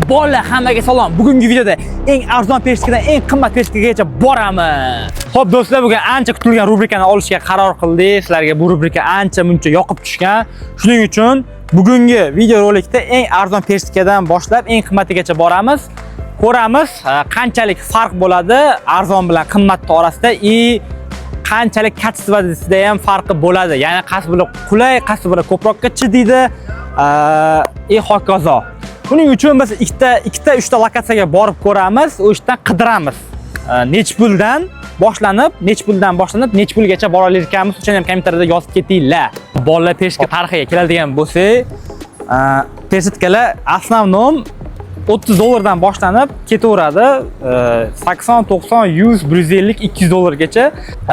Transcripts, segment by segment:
Bolalar, hammaga salom. Bugungi videoda eng arzon перчатка dan eng qimmat перчатка gacha boramiz. Xo'p, do'stlar, bugun ancha kutilgan rubrikani olishga qaror qildik. Sizlarga bu rubrika ancha muncha yoqib tushgan. Shuning uchun bugungi videorolikda eng arzon перчатка dan boshlab eng qimmatigacha boramiz. Ko'ramiz, qanchalik farq bo'ladi arzon bilan qimmatni orasida и qanchalik качество sida ham farqi bo'ladi. Ya'ni qaysi biri qulay, qaysi biri ko'proqqa chidaydi, и hokazo. Buning uchun biz ikkita, uchta lokatsiyaga borib ko'ramiz, o'sha yerdan qidiramiz. Nech puldan boshlanib, nech pulgacha bora olar ekanmiz, o'shani ham kommentariyada yozib ketinglar. Bolalar, перчатка tarixiga keladigan bo'lsak, перчатка lar основном 30 dollardan boshlanib ketaveradi. 80, 90, 100, 150, 200 dollargacha.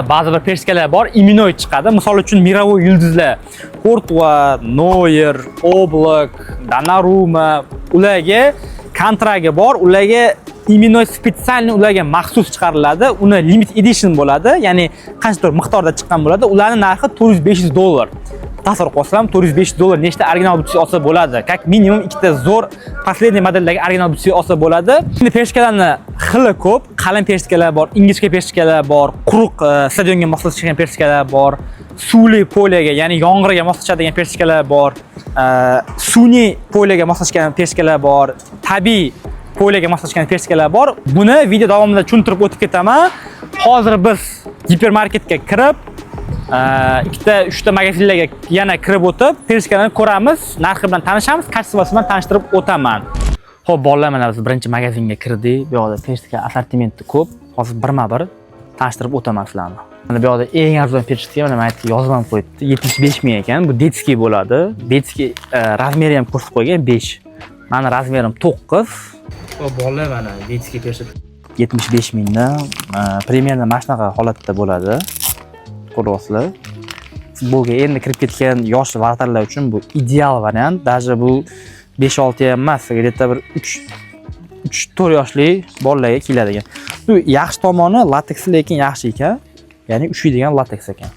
Ba'zi bir перчатка lar bor, именной chiqadi. Misol uchun, мировой yulduzlar Kurtua, Neuer, Oblak, Donnarumma, ularga kontragi bor, ularga именной специальный, ularga maxsus chiqariladi. Uni limit edition bo'ladi, ya'ni qanchadir miqdorda chiqqan bo'ladi. Ularning narxi 400-500 dollar. Tasavvur qilsam, 400-500 dollar nechta original butsi olsa bo'ladi? Как minimum ikkita zo'r последний modeldagi original butsi olsa bo'ladi. Endi перчатка larni xili ko'p. Qalin перчатка lar bor, ingichka перчатка lar bor, quruq stadionga moslashgan перчатка lar bor, suvli поле ga, ya'ni yomg'irga moslashadigan перчатка lar bor, sun'iy поле ga moslashgan перчатка lar bor, tabiiy поле ga moslashgan перчатка lar bor. Buni video davomida tushuntirib o'tib ketaman. Hozir biz gipermarketga kirib, ikkita, uchta magazinlarga yana kirib o'tib, перчатка larni ko'ramiz, narxi bilan tanishamiz, качество si bilan tanishtirib o'taman. Xo'p, bolalar, mana biz birinchi magazinga kirdik. Bu yoqda перчатка assortimenti ko'p. Hozir birma-bir tanishtirib o'taman sizlarni. Mana bu yoqda eng arzon перчатка, mana yerda yozib ham qo'yibdi. 75 ming ekan. Bu детский bo'ladi. Детский размер i ham ko'rsatib qo'ygan, 5. Mani размер im 9. Xo'p, bolalar, mana детский перчатка 75 mingdan, примерно mana shunaqa holatda bo'ladi. Ko'ryapsizlar. Futbolga endi kirib ketgan yosh вратарь lar uchun bu ideal variant. Даже bu 5-6 ham emas, где-то bir 3 3-4 yoshli bolalarga kiyiladigan. Bu yaxshi tomoni, lateksi lekin yaxshi ekan. Ya'ni ushlaydigan lateks ekan.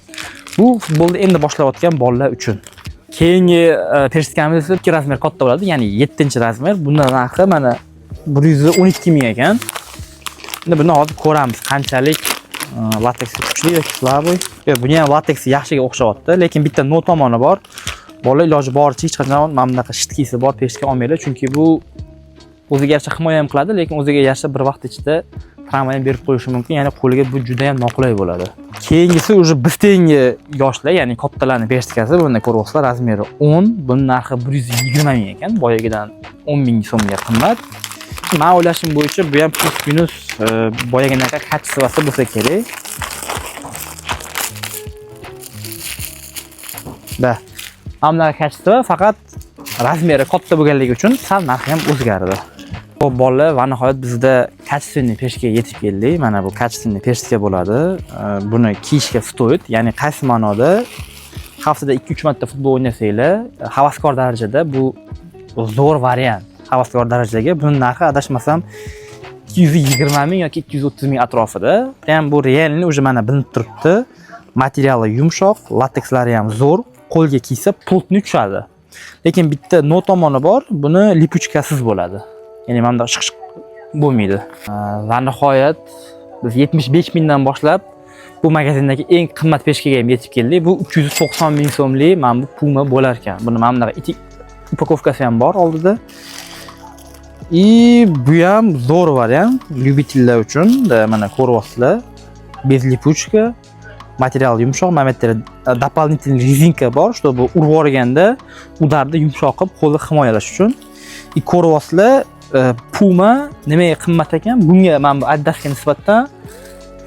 Bu futbolda endi boshlayotgan bolalar uchun. Keyingi перчатка miz esa 2 размер katta bo'ladi, ya'ni 7-размер. Buni narxi mana 112 ming ekan. Endi buni hozir ko'ramiz, qanchalik lateksi kuchli yoki слабый. Yo'q, buni ham lateksi yaxshiga o'xshayapti, lekin bitta но tomoni bor. Bola iloji boricha hech qachon mana bunaqa жидкий si bor перчатка olmanglar, chunki bu o'ziga yarasha himoya ham qiladi, lekin o'ziga yarasha bir vaqt ichida travma ham berib qo'yishi mumkin, ya'ni qo'liga bu juda ham noqulay bo'ladi. Keyingisi уже biz tengi yoshlar, ya'ni kattalarning перчатка si. Buni ko'ryapsizlar, размер i 10, buni narxi 120 ming ekan, boyagidan 10 ming so'mga qimmat. Men o'ylashim bo'yicha bu ham плюс-минус boyaginaqa качество si bo'lsa kerak. Да. Mana bunaqa качество, faqat размер i katta bo'lganligi uchun sal narxi ham o'zgardi. Xo'p, bolalar, va nihoyat bizda качественный перчатка ga yetib keldik. Mana bu качественный перчатка bo'ladi. Buni kiyishga стоит, ya'ni qaysi ma'noda, haftada 2-3 marta futbol o'ynasanglar, havaskor darajada bu zo'r variant. Havaskor darajaga buni narxi, adashmasam, 220 ming yoki 230 ming atrofida. Prям bu реальный, уже mana bilinib turibdi. Materiali yumshoq, latekslari ham zo'r, qo'lga kiysa плотный tushadi. Lekin bitta но tomoni bor, buni липучка siz bo'ladi. Ya'ni mana bundoq shiq-shiq bo'lmaydi. Va nihoyat biz 75 mingdan boshlab bu magazindagi eng qimmat перчатка ga ham yetib keldik. Bu 390 ming so'mlik mana bu Puma bo'lar ekan. Buni mana bunaqa упаковка si ham bor oldida. И bu ham zo'r variant любитель lar uchun. Да, mana ko'ryapsizlar. Без липучка, material yumshoq, mana bu yerda дополнительный резинка bor, чтобы urib yuborganda удар ni yumshoq qilib qo'lni himoyalash uchun. И ko'ryapsizlar, Puma nimaga qimmat ekan? Bunga, mana bu Adidasga nisbatan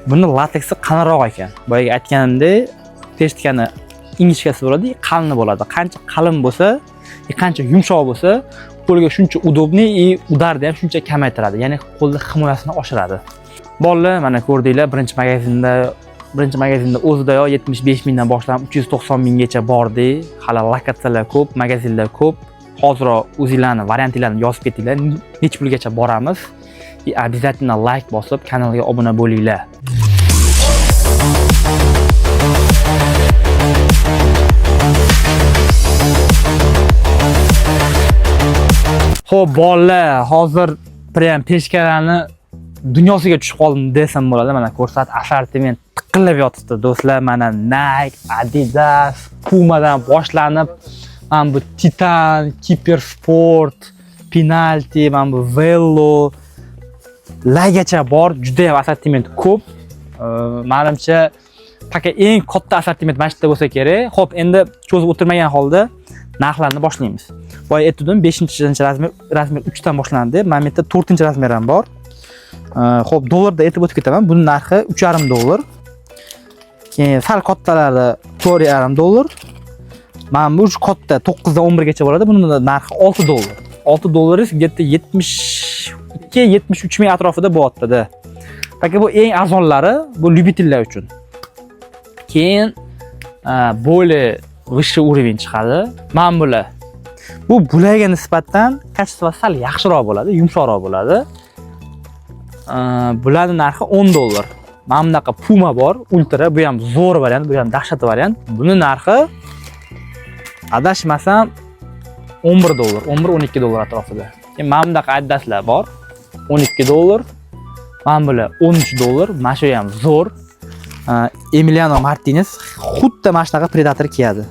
buni lateksi qalinroq ekan. Boyagi aytganimdek, перчатка ni ingichkasi bo'ladi, qalini bo'ladi. Qancha qalin bo'lsa, qancha yumshoq bo'lsa, qo'lga shuncha удобный и удар ni ham shuncha kamaytiradi. Ya'ni qo'lni himoyasini oshiradi. Bolalar, mana ko'rdinglar, birinchi magazinda o'zidayoq 75 mingdan boshlab 390 minggacha bordik. Hali lokatsiyalar ko'p, magazinlar ko'p. Hoziroq o'zinglarni variantinglarni yozib ketinglar. Necha pulgacha boramiz? И обязательно like bosib, kanalga obuna bo'linglar. Xo'p, bolalar, hozir прям перчатка larni dunyosiga tushib qoldim desam bo'ladi. Mana ko'rsat, assortiment tiqilib yotibdi, do'stlar. Mana Nike, Adidas, Pumadan boshlanib, mana bu Titan, Kipersport, Penalty, mana bu Velo lagacha bor. Juda ham assortiment ko'p. Manimcha, пока eng katta assortiment mana shu yerda bo'lsa kerak. Xo'p, endi cho'zib o'tirmagan holda narxlarni boshlaymiz. Boya aytdim, 5 размер 3 dan boshlanadi deb. Mana bu yerda 4 размер ham bor. Xo'p, dollarda aytib o'tib ketaman. Buning narxi 3,5 dollar. Keyin sal kattalari 4,5 dollar. Mana bu katta 9 dan 11 gacha bo'ladi. Buning narxi 6 dollar. 6 dollar где-то 72 73 ming atrofida bo'lyapti-da. Пока bu eng arzonlari, bu любитель lar uchun. Keyin более высший уровень chiqadi. Mana bular. Bu bularga nisbatan качество sal yaxshiroq bo'ladi, yumshoqroq bo'ladi. Bularning narxi 10 dollar. Mana bunaqa Puma bor, Ultra, bu ham zo'r variant, bu ham dahshat variant. Buni narxi, adashmasam, 11 dollar, 11-12 dollar atrofida. Keyin mana bunaqa Adidaslar bor. 12 dollar. Mana bular 13 dollar. Mana shu ham zo'r. Emiliano Martinez xuddi mana shunaqa Predator kiyadi.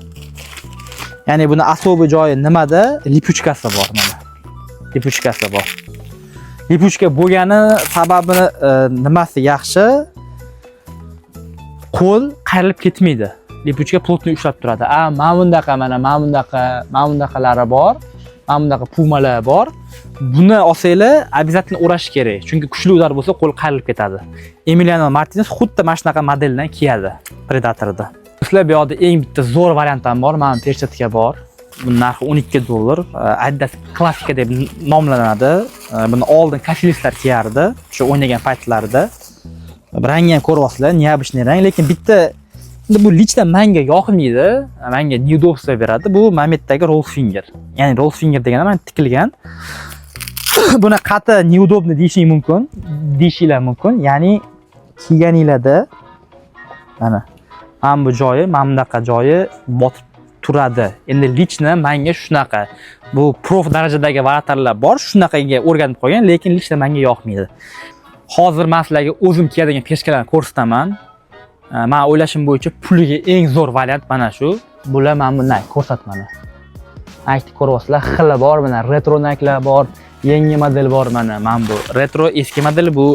Ya'ni buni особый joyi nimada? Липучка si bor mana. Липучка si bor. Липучка bo'lgani sababini nimasi yaxshi? Qo'l qayrilib ketmaydi. Липучка плотный ushlab turadi. A, mana bundaqa, mana bunaqa, mana bunaqalari bor. Mana bunaqa Pumalar bor. Buni olsanglar, обязательно o'rash kerak. Chunki kuchli удар bo'lsa, qo'l qayrilib ketadi. Emiliano Martinez xuddi mana shunaqa modeldan kiyadi Predatorda. Sizlar, bu yoqda eng bitta zo'r variant ham bor. Mana перчатка bor. Buni narxi 12 dollar. Adidas klassika deb nomlanadi. Buni oldin Kasilyaslar kiyardi, o'sha o'ynagan paytlarida. Rangi ham ko'ryapsizlar, необычный rang, lekin bitta endi bu лично manga yoqmaydi. Manga неудобство beradi. Bu Mametdagi roll finger. Ya'ni roll finger degani mana tikilgan. Buni qati неудобно deyishing mumkin, deyishinglar mumkin. Ya'ni kiyganinglarda mana bu joyi, mana bunaqa joyi botib turadi. Endi лично manga shunaqa. Bu проф darajadagi вратарь lar bor, shunaqaga o'rganib qolgan, lekin лично manga yoqmaydi. Hozir men sizlarga o'zim kiyadigan перчатка larni ko'rsataman. Men o'ylashim bo'yicha puliga eng zo'r variant mana shu. Bular mana bunday ko'rsatmani. Nike ko'ryapsizlar, xili bor, mana retro Nike'lar bor, yangi model bor mana bu retro eski model, bu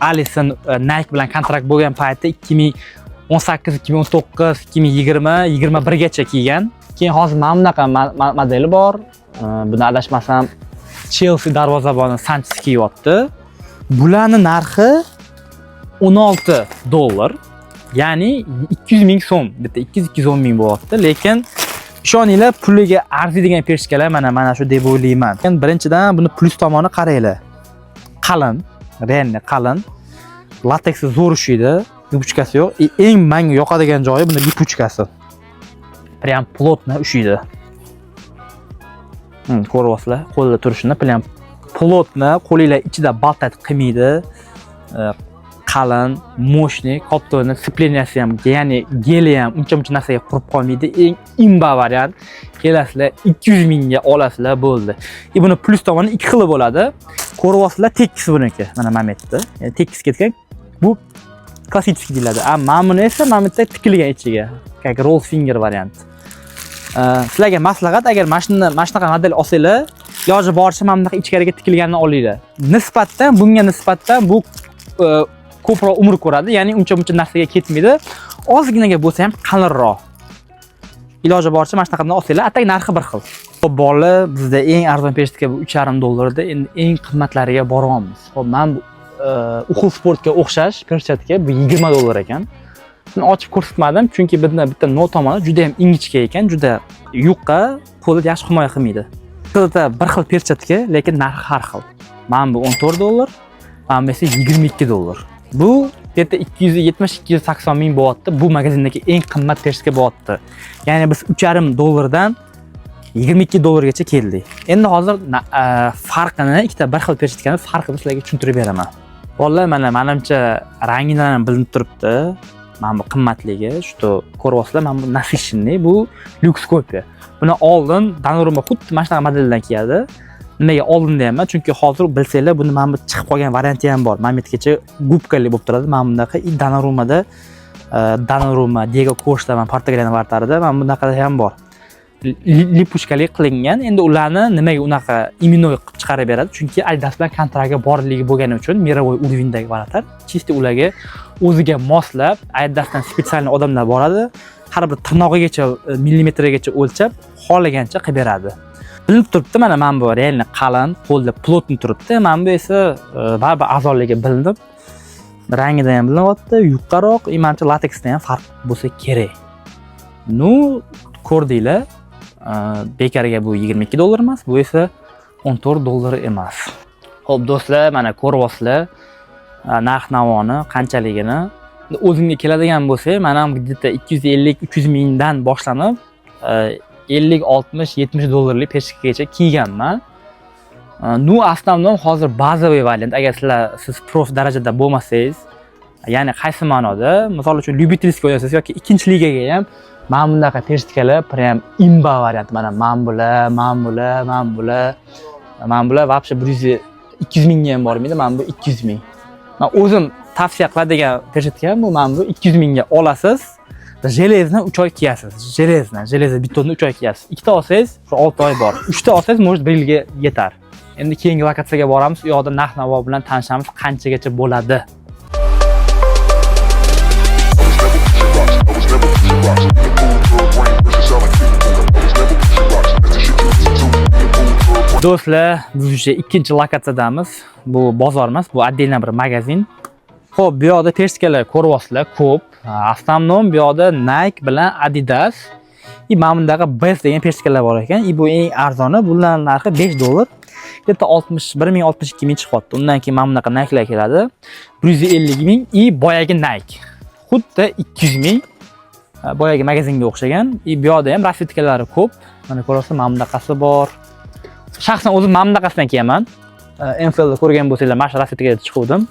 Alisson Nike bilan kontrakt bo'lgan payti 2018, 2019, 2020, 21 gacha kiygan. Keyin hozir mana bunaqa modeli bor. Buni adashmasam Chelsea darvozaboni Sanchez kiyyapti. Bularni narxi 16 dollar. Ya'ni 200 ming so'm, bitta 200-210 ming bo'lyapti, lekin ishoninglar, puliga arziydigan перчатка lar mana shu deb o'ylayman. Birinchidan, buni plyus tomoni qaranglar. Qalin, реально qalin. Lateksi zo'r ushlaydi, липучка si yo'q. И eng menga yoqadigan joyi buni липучка si. Прям плотно ushlaydi. Ko'ryapsizlar, qo'lda turishini прям плотно, qo'linglar ichida болтать qilmaydi. Qalin, мощный, katta сцепления si ham, ya'ni geli ham uncha muncha narsaga qurib qolmaydi. Eng имба variant. Kelasizlar, 200 mingga olasizlar, bo'ldi. И buni plyus tomoni ikki xili bo'ladi. Ko'ryapsizlar, tekis buniki. Mana Mametda. Ya'ni tekis ketgan. Bu klassik deyiladi. A mana buni esa mana bu yerda tikilgan ichiga. Как roll finger variant. Sizlarga maslahat, agar mana shunaqa model olsanglar, iloji boricha mana bunaqa ichkariga tikilganini olinglar. Nisbatdan bunga nisbatdan bu ko'proq umr ko'radi, ya'ni uncha muncha narsaga ketmaydi. Ozginaga bo'lsa ham qalinroq. Iloji boricha mana shunaqadan olsanglar, а так narxi bir xil. Xo'p, bolalar, bizda eng arzon перчатка bu 3,5 dollarda, endi eng qimmatlariga boryapmiz. Xo'p, mana bu Uxul Sportga o'xshash перчатка, bu 20 dollar ekan. Buni ochib ko'rsatmadim, chunki bitta no tomoni juda ham ingichka ekan, juda yuqa, qo'lni yaxshi himoya qilmaydi. Xilda bir xil перчатка, lekin narxi har xil. Mana bu 14 dollar, mana bu esa 22 dollar. Bu yerda 270-280 ming bo'lyapti. Bu magazindagi eng qimmat перчатка bo'lyapti. Ya'ni biz 3,5 dollardan 22 dollargacha keldik. Endi hozir farqini, ikkita bir xil перчатка ni farqini sizlarga tushuntirib beraman. Bolalar, mana manimcha rangidan ham bilinib turibdi. Mana bu qimmatligi, что ko'ryapsizlar, mana bu насыщенный, bu люкс копия. Buni oldin Donnarumma xuddi mana shunaqa modeldan kiyadi. Nimaga oldim deyapman? Chunki hozir, bilsanglar, buni mana bu chiqib qolgan varianti ham bor. Mana bu yergacha губка li bo'lib turadi. Mana bunaqa и Donnarumma, Diego Costa, mana Portugaliyani вратарь ida mana bunaqa ham bor. Липучка li qilingan. Endi ularni nimaga unaqa именной qilib chiqarib beradi? Chunki Adidas bilan kontrakt borligi bo'lgani uchun мировой уровень dagi вратарь чисто ularga o'ziga moslab Adidasdan специальный odamlar boradi. Har bir tirnog'igacha, millimetrigacha o'lchab, xohlagancha qilib beradi. Bilinib turibdi, mana bu реально qalin, qo'lda плотный turibdi. Mana bu esa baribir arzonligi bilinib, rangidan ham bilinyapti, yupqaroq и manimcha, lateksda ham farq bo'lsa kerak. Ну, ko'rdinglar, bekorga bu 22 dollar emas, bu esa 14 dollar emas. Xo'p, do'stlar, mana ko'ryapsizlar narx-navoni qanchaligini. Endi o'zimga keladigan bo'lsak, man ham где-то 250-300 mingdan boshlanib, 50, 60, 70 dollarlik перчатка gacha kiyganman. Ну, основном hozir bazaviy variant, agar siz prof darajada bo'lmasangiz, ya'ni qaysi ma'noda, misol uchun, любительский o'ynasangiz yoki ikkinchi ligaga ham mana bunaqa перчатка lar прям имба variant. Mana bular, mana bular, mana bular, mana bular вообще 100, 200 mingga ham bormaydi, mana bu 200 ming. Man o'zim tavsiya qiladigan перчатка bu, mana bu 200 mingga olasiz. Железно 3 oy kiyasiz. Железно, железо-бетон ni 3 oy kiyasiz. Ikkita olsangiz, shu 6 oy bor. Uchta olsangiz, может, 1 yilga yetar. Endi keyingi lokatsiyaga boramiz, u yoqda narx-navo bilan tanishamiz, qanchagacha bo'ladi. I was never pushing rocks. I was never pushing rocks. In the pool, girl, brain versus selling. I was never pushing rocks. That's the shit you listen to. In the pool, girl, brain. Do'stlar, biz уже ikkinchi lokatsiyadamiz. Bu bozor emas, bu отдельно bir magazin. Xo'p, bu yoqda перчатка lar ko'ryapsizlar, ko'p. Основном bu yoqda Nike bilan Adidas и mana bundaqa Best degan перчатка lar bor ekan. И bu eng arzoni, bularning narxi 5 dollar. Где-то 61 ming, 62 ming chiqyapti. Undan keyin mana bunaqa Nike'lar keladi. 150 ming и boyagi Nike. Xuddi 200 ming. Boyagi magazinga o'xshagan. И bu yoqda ham расцветка lari ko'p. Mana ko'rasiz, mana bunaqasi bor. Shaxsan o'zim mana bunaqasidan kiyaman. NFLda ko'rgan bo'lsanglar, mana shu расцветка da chiquvdim.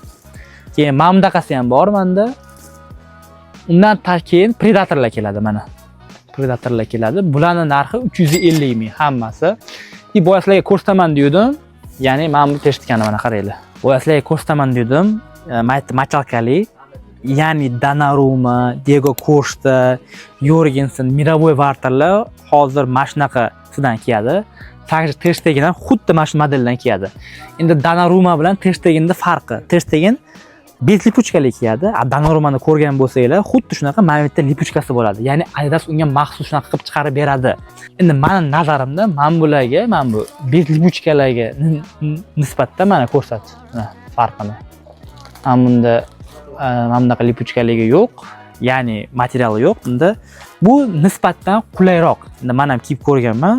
Keyin mana bunaqasi ham bor menda. Undan keyin Predatorlar keladi mana. Predatorlar keladi. Bularning narxi 350 ming hammasi. И boya sizlarga ko'rsataman degandim. Ya'ni mana bu перчатка ni mana qaranglar. Boya sizlarga ko'rsataman degandim. Mayt мочалка li. Ya'ni Donnarumma, Diego Costa, Jorgensen, мировой вратарь lar hozir mana shunaqasidan kiyadi. Также Ter Stegen ham xuddi mana shu modeldan kiyadi. Endi Donnarumma bilan Ter Stegenning farqi. Ter Stegen без липучка li kiyadi. A Donnarummani ko'rgan bo'lsanglar, xuddi shunaqa mana bu yerda липучка si bo'ladi. Ya'ni Adidas unga maxsus shunaqa qilib chiqarib beradi. Endi mani nazarimda mana bularga, mana bu без липучка larga nisbatda mana ko'rsat. Mana farqini. Mana bunda mana bunaqa липучка ligi yo'q, ya'ni materiali yo'q. Bunda bu nisbatdan qulayroq. Endi men ham kiyib ko'rganman.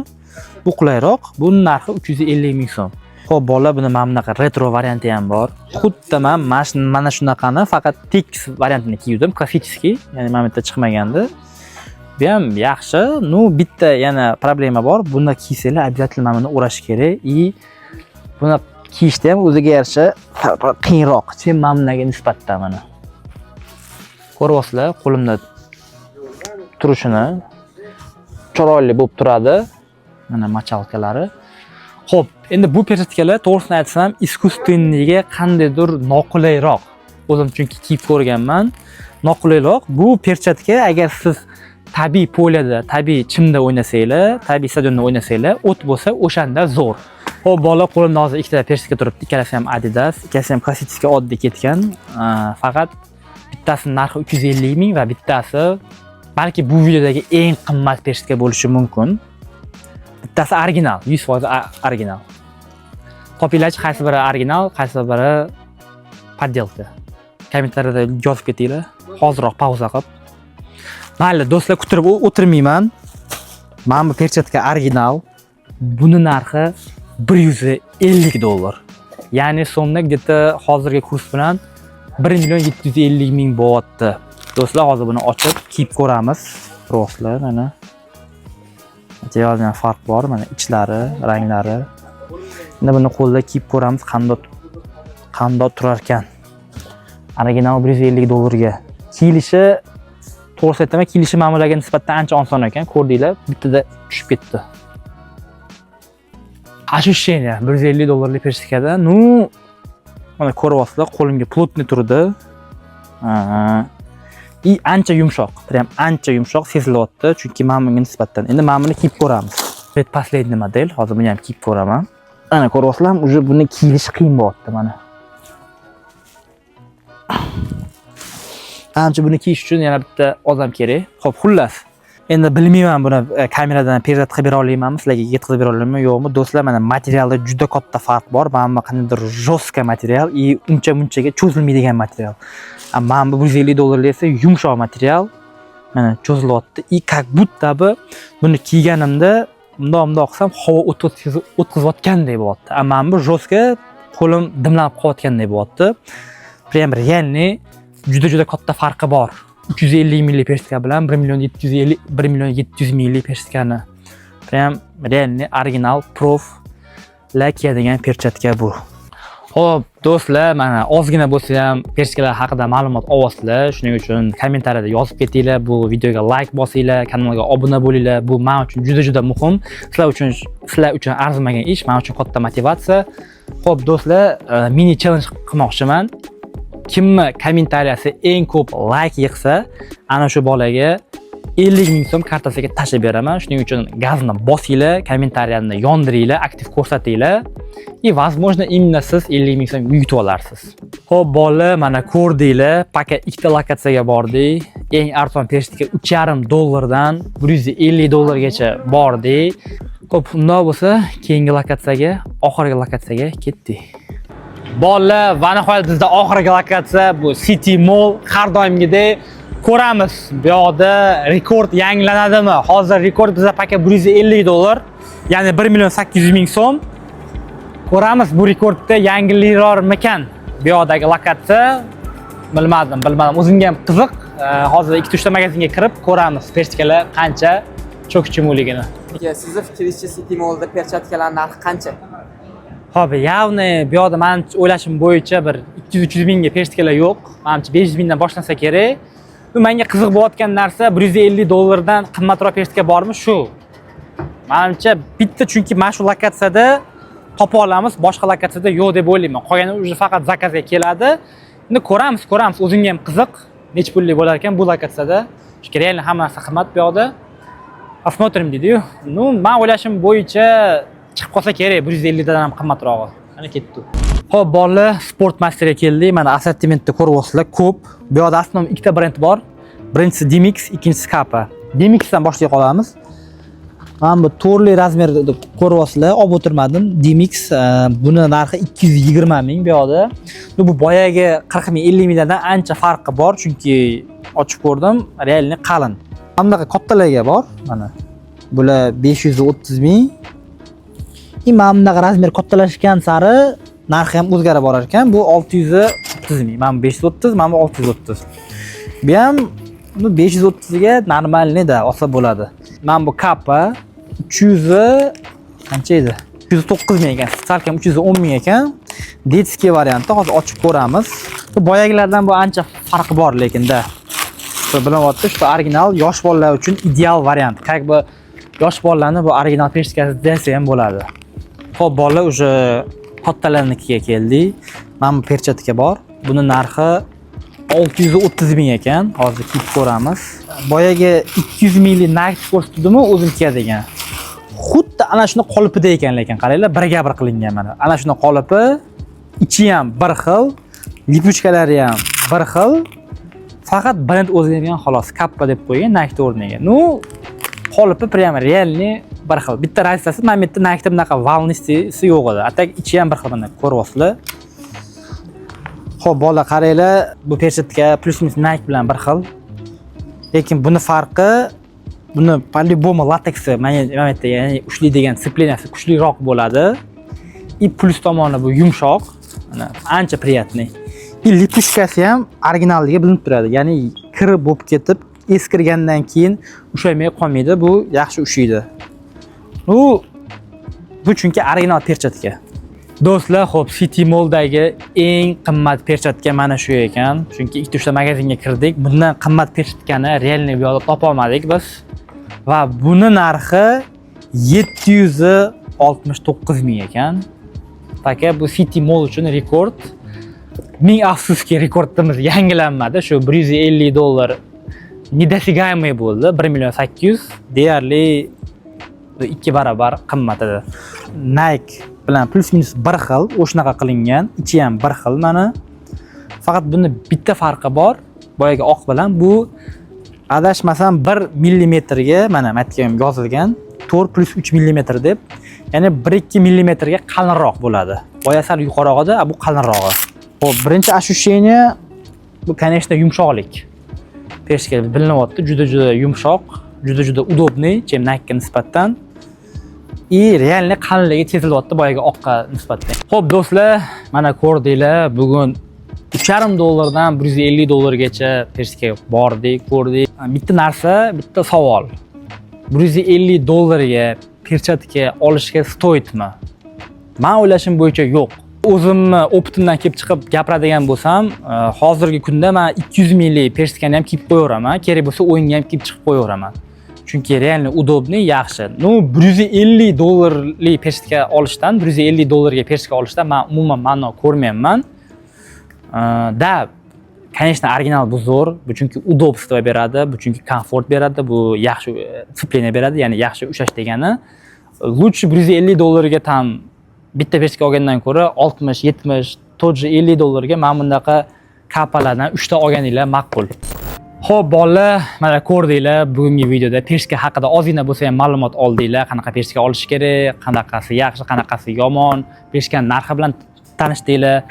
Bu qulayroq. Buning narxi 350 ming so'm. Xo'p, bolalar, buni mana bunaqa retro varianti ham bor. Xuddi men mana shunaqani faqat tekis variantini kiydim, klassический, ya'ni mana bu yerda chiqmagandi. Bu ham yaxshi. Ну, bitta yana problema bor. Buni kiysanglar, обязательно mana buni o'rash kerak и buni kiyishda ham o'ziga yarasha qiyinroq, чем mana bunga nisbatdan mana. Ko'ryapsizlar, qo'limda turishini chiroyli bo'lib turadi. Mana мочалка lari. Xo'p, endi bu перчатка lar, to'g'risini aytsam, искусственный ga qandaydir noqulayroq. O'zim chunki kiyib ko'rganman. Noqulayroq. Bu перчатка agar siz tabiiy поле da, tabiiy chimda o'ynasanglar, tabiiy stadionda o'ynasanglar, o't bo'lsa, o'shanda zo'r. Xo'p, bolalar, qo'limda hozir ikkita перчатка turibdi. Ikkalasi ham Adidas, ikkalasi ham klassический, oddiy ketgan. Faqat bittasinin narxi 350 ming va bittasi balki bu videodagi eng qimmat перчатка bo'lishi mumkin. Bittasi original, 100% original. Topinglarchi, qaysi biri original, qaysi biri подделка. Kommentariyada yozib ketinglar. Hoziroq pauza qilib. Mayli, do'stlar, kutirib o'tirmayman. Mana bu перчатка original. Buni narxi 150 dollar. Ya'ni so'mda где-то hozirgi kurs bilan 1 million 750 ming bo'lyapti. Do'stlar, hozir buni ochib kiyib ko'ramiz. Ko'ryapsizlar, mana. Materialdan farq bor, mana ichlari, ranglari. Endi buni qo'lda kiyib ko'ramiz, qandoq qandoq turar ekan. Original 150 dollarga. Kiyilishi, to'g'risi aytaman, kiyilishi mana bularga nisbatan ancha oson ekan. Ko'rdinglar, bittada tushib ketdi. Ощущение 150 dollarlik perchatkada, ну, mana ko'ryapsizlar, qo'limga плотный turdi. И ancha yumshoq, прям ancha yumshoq sezilyapti, chunki mana bunga nisbatan. Endi mana buni kiyib ko'ramiz. Последний model, hozir buni ham kiyib ko'raman. Ana ko'ryapsizlar, уже buni kiyilishi qiyin bo'lyapti mana. Ancha buni kiyish uchun yana bitta odam kerak. Xo'p, xullas. Endi bilmayman, buni kameradan передать qilib bera olamanmi, sizlarga yetkazib bera olamanmi, yo'qmi. Do'stlar, mana materialda juda katta farq bor. Mana bu qandaydir жесткий material и uncha munchaga cho'zilmaydigan material. A mana bu 150 dollarlik esa yumshoq material. Mana cho'zilyapti и как будто бы buni kiyganimda bundoq bundoq qilsam, havo o'tkazayotgandek bo'lyapti. A mana bu жесткий, qo'lim dimlanib qolayotgandek bo'lyapti. Прям реальный juda juda katta farqi bor. 350 minglik perchatka bilan 1 million 750, 1 million 700 minglik perchatkani. Прям реальный original проф lar kiyadigan perchatka bu. Xo'p, do'stlar, mana ozgina bo'lsa ham perchatkalar haqida ma'lumot olyapsizlar. Shuning uchun kommentariyada yozib ketinglar, bu videoga like bosinglar, kanalga obuna bo'linglar. Bu men uchun juda juda muhim. Sizlar uchun arzimagan ish, men uchun katta motivatsiya. Xo'p, do'stlar, mini challenge qilmoqchiman. Kimni kommentariyasi eng ko'p like yig'sa, ana shu bolaga 50 ming so'm kartasiga tashlab beraman. Shuning uchun gazni bosinglar, kommentariyani yondiringlar, aktiv ko'rsatinglar. И возможно, именно siz 50 ming so'm yutib olarsiz. Xo'p, bolalar, mana ko'rdinglar, пока ikkita lokatsiyaga bordik. Eng arzon perchatka 3,5 dollardan 150 dollargacha bordik. Xo'p, undoq bo'lsa, keyingi lokatsiyaga, oxirgi lokatsiyaga ketdik. Bolalar, va nihoyat bizda oxirgi lokatsiya, bu City Mall. Har doimgidek ko'ramiz, bu yoqda rekord yangilanadimi? Hozir rekord bizda пока 150 dollar, ya'ni 1 million 800 ming so'm. Ko'ramiz, bu rekordda yangilanarmikan bu yoqdagi lokatsiya. Bilmadim, bilmadim. O'zimga ham qiziq. Hozir ikkita uchta magazinga kirib ko'ramiz, perchatkalar qancha cho'k-chumuligini. Aka, sizni fikringizcha, City Mallda perchatkalar narxi qancha? Xo'p, явно bu yoqda mani o'ylashim bo'yicha bir 200-300 mingga perchatkalar yo'q. Manimcha, 500 mingdan boshlansa kerak. Bu menga qiziq bo'layotgan narsa, 150 dollardan qimmatroq perchatka bormi shu? Manimcha bitta, chunki mana shu lokatsiyada topa olamiz, boshqa lokatsiyada yo'q deb o'ylayman. Qolgani уже faqat zakazga keladi. Endi ko'ramiz, ko'ramiz. O'zimga ham qiziq, necha pullik bo'lar ekan bu lokatsiyada. Chunki реально hamma narsa qimmat bu yoqda. Посмотрим deydi-yu. Ну, men o'ylashim bo'yicha chiqib qolsa kerak 150 dan ham qimmatrog'i. Mana ketdi. Xo'p, bolalar, Sport Masterga keldik. Mana assortimentda ko'ryapsizlar, ko'p. Bu yoqda основном ikkita brend bor. Birinchisi Dimix, ikkinchisi Kappa. Dimixdan boshlay qolamiz. Mana bu to'rtli razmerda ko'ryapsizlar, olib o'tirmadim. Dimix, buni narxi 220 ming bu yoqda. Bu boyagi 40 ming, 50 mingdan ancha farqi bor, chunki ochib ko'rdim, реально qalin. Mana bunaqa kattalarga bor, mana. Bular 530 ming. И mana bunaqa razmer kattalashgan sari narxi ham o'zgarib borar ekan. Bu 630 ming. Mana bu 530, mana bu 630. Bu ham, ну, 530 ga нормальный da olsa bo'ladi. Mana bu Kappa 300 qancha edi? 309 ming ekan. Salkam 310 ming ekan. Детский varianti hozir ochib ko'ramiz. Bu boyagilardan bu ancha farqi bor lekin-da. Shu bilinyapti, shu original yosh bolalar uchun ideal variant. Как бы yosh bolalarni bu original perchatkasi desa ham bo'ladi. Xo'p, bolalar, уже kattalarnikiga keldik. Mana bu perchatka bor. Buni narxi 630 ming ekan. Hozir kiyib ko'ramiz. Boyagi 200 minglik Nike ko'rsatdimi, o'zim kiyadigan. Xuddi ana shuni qolipida ekan, lekin qaranglar, birga bir qilingan mana. Ana shuni qolipi, ichi ham bir xil, липучка lari ham bir xil. Faqat brend o'zgargan xolos. Kappa deb qo'ygan Nike o'rniga. Ну, qolipi прям реальный bir xil. Bitta разница si, mana bu yerda Nike'da bunaqa волнистый si yo'q edi. А так ichi ham bir xil, mana ko'ryapsizlar. Xo'p, bola, qaranglar, bu perchatka плюс-минус Nike bilan bir xil. Lekin buni farqi, buni по-любому lateksi mana bu yerda, ya'ni ushlaydigan сцепления si kuchliroq bo'ladi. И плюс tomoni, bu yumshoq, mana ancha приятный. И липучка si ham originalligi bilinib turadi. Ya'ni kir bo'lib ketib, eskirgandan keyin ushalmay qolmaydi, bu yaxshi ushlaydi. Bu chunki original perchatka. Do'stlar, xo'p, City Mall'dagi eng qimmat perchatka mana shu ekan. Chunki ikkita uchta magazinga kirdik. Bundan qimmat perchatkani реальный bu yoqda topa olmadik biz. Va buni narxi 760 69 ming ekan. Пока bu City Mall uchun rekord. Ming afsuski, rekordimiz yangilanmadi. Shu 150 dollar недосягаемый bo'ldi. 1 million 800 deyarli ikki barobar qimmat edi. Nike bilan плюс-минус bir xil, o'shanaqa qilingan, ichi ham bir xil mana. Faqat buni bitta farqi bor. Boyagi oq bilan bu, adashmasam, 1 millimetrga, mana bu ham yozilgan 4 plus 3 millimetr deb, ya'ni 1-2 millimetrga qalinroq bo'ladi. Boya sal yuqoriroq edi, a bu qalinrog'i. Xo'p, birinchi ощущение bu, конечно, yumshoqlik. Перчатка bilinyapti, juda juda yumshoq, juda juda удобный, чем Nike'ga nisbatan. И реально qalinligi sezilyapti boyagi oqqa nisbatan. Xo'p, do'stlar, mana ko'rdinglar, bugun 3,5 dollardan 150 dollargacha перчатка bordik, ko'rdik. Bitta narsa, bitta savol. 150 dollarga перчатка olishga стоит mi? Man o'ylashim bo'yicha, yo'q. O'zimni опыт imdan kelib chiqib gapiradigan bo'lsam, hozirgi kunda man 200 minglik перчатка ni ham kiyib qo'yaveraman, kerak bo'lsa, o'yinga ham kiyib chiqib qo'yaveraman. Chunki реально удобный, yaxshi. Ну, 150 dollarlik перчатка olishdan, 150 dollarga перчатка olishdan man umuman ma'no ko'rmayapman. Да, конечно, original bu zo'r, bu chunki удобство beradi, bu chunki komfort beradi, bu yaxshi сцепление beradi, ya'ni yaxshi ushlash degani. Лучше 150 dollarga там bitta перчатка olgandan ko'ra 60, 70, тот же 50 dollarga mana bunaqa Kappalardan 3 ta olganinglar ma'qul. Xo'p, bolalar, mana ko'rdinglar, bugungi videoda перчатка haqida ozgina bo'lsa ham ma'lumot oldinglar, qanaqa перчатка olish kerak, qanaqasi yaxshi, qanaqasi yomon, перчатка ni narxi bilan tanishdinglar.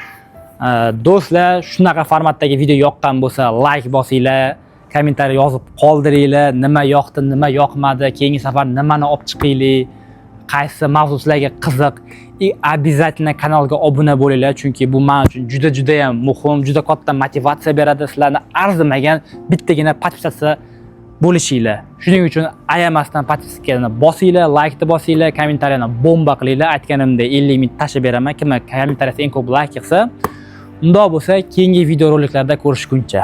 Do'stlar, shunaqa formatdagi video yoqqan bo'lsa, layk bosinglar, kommentariy yozib qoldiringlar, nima yoqdi, nima yoqmadi, keyingi safar nimani olib chiqaylik, qaysi mavzu sizlarga qiziq и обязательно kanalga obuna bo'linglar, chunki bu men uchun juda juda ham muhim, juda katta motivatsiya beradi sizlarni arzimagan bittagina подписаться bo'lishinglar. Shuning uchun ayamasdan подписка ni bosinglar, laykni bosinglar, kommentariyani bomba qilinglar. Aytganimdek, 50 ming tashlab beraman, kim kommentariyasi eng ko'p layk yig'sa. Undoq bo'lsa, keyingi videoroliklarda ko'rishguncha.